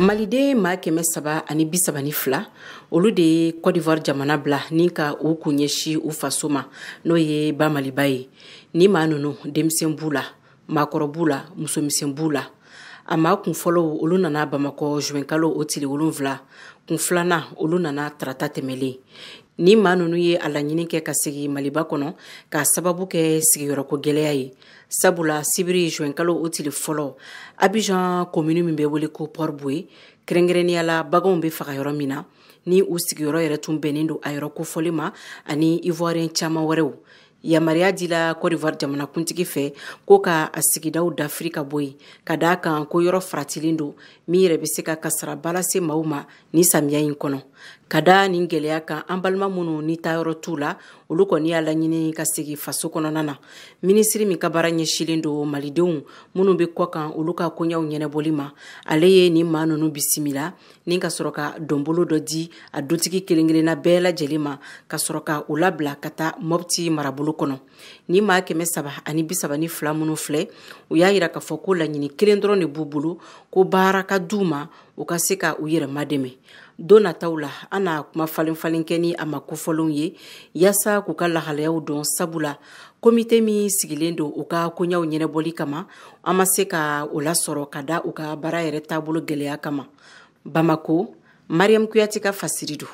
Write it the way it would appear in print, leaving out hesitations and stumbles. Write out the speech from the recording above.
Maliden maa 332, olu de ye Côte d'Ivoire jamana bila ni ka u kun ɲɛsin u faso ma, n'o ye ba Maliba ye. Ni maa ninnu, denmisɛn b'u la, maakɔrɔ b'u la, musomisɛn b'u la. A maa kun fɔlɔw, olu nana Bamakɔ zuwɛnkalo o tile 7. Kun filanan, olu nana tarata tɛmɛlen. Ni maa ninnu ye a laɲini kɛ ka segin Maliba kɔnɔ k'a sababu kɛ sigiyɔrɔko gɛlɛya ye, sabula sibiri zuwɛnkalo o tile 1, Abijan komini min bɛ wele ko Port-Bouët, kɛrɛnkɛrɛnnenya la baganw bɛ faga yɔrɔ min na, ni u sigiyɔrɔ yɛrɛ tun bɛnnen don a yɔrɔ kofɔlen ma ani Ivoirien caman wɛrɛw, yamaruya dila Côte d'Ivoire jamanakuntigi fɛ ko ka a sigidaw dafiri ka bɔ yen, ka d'a kan ko yɔrɔ faratilen don min yɛrɛ bɛ se ka kasaraba lase maaw ma ni samiya in kɔnɔ. Ka da nin gɛlɛya kan, an balima minnu ni taayɔrɔ t'u la, olu kɔni y'a laɲini ka segin faso kɔnɔna na. Minisiri min ka baara ɲɛsinnen don malidenw minnu bɛ kɔ kan, olu ka koɲɛw ɲɛnabɔli ma, ale ye nin maa ninnu bisimila ni ka sɔrɔ ka donbolo dɔ di a dutigi kelen kelenna bɛɛ lajɛlen ma, ka sɔrɔ ka u labila ka taa Mɔpti marabolo kɔnɔ. Ni maa 332 minnu filɛ, u y'a yira k'a fɔ ko laɲini kelen dɔrɔn de b'u bolo, ko baara ka d'u ma, u ka se ka u yɛrɛ madɛmɛ. Don nataw la, an na kuma falen falen kɛ ni a ma kofɔlenw ye yaasa k'u ka lahalayaw dɔn, sabula komite min sigilen don u ka koɲɛw ɲɛnabɔli kama, an ma se ka o lasɔrɔ ka da u ka baara yɛrɛ taabolo gɛlɛya kama. Bamako, Mariam Kuyate ka fasiri don.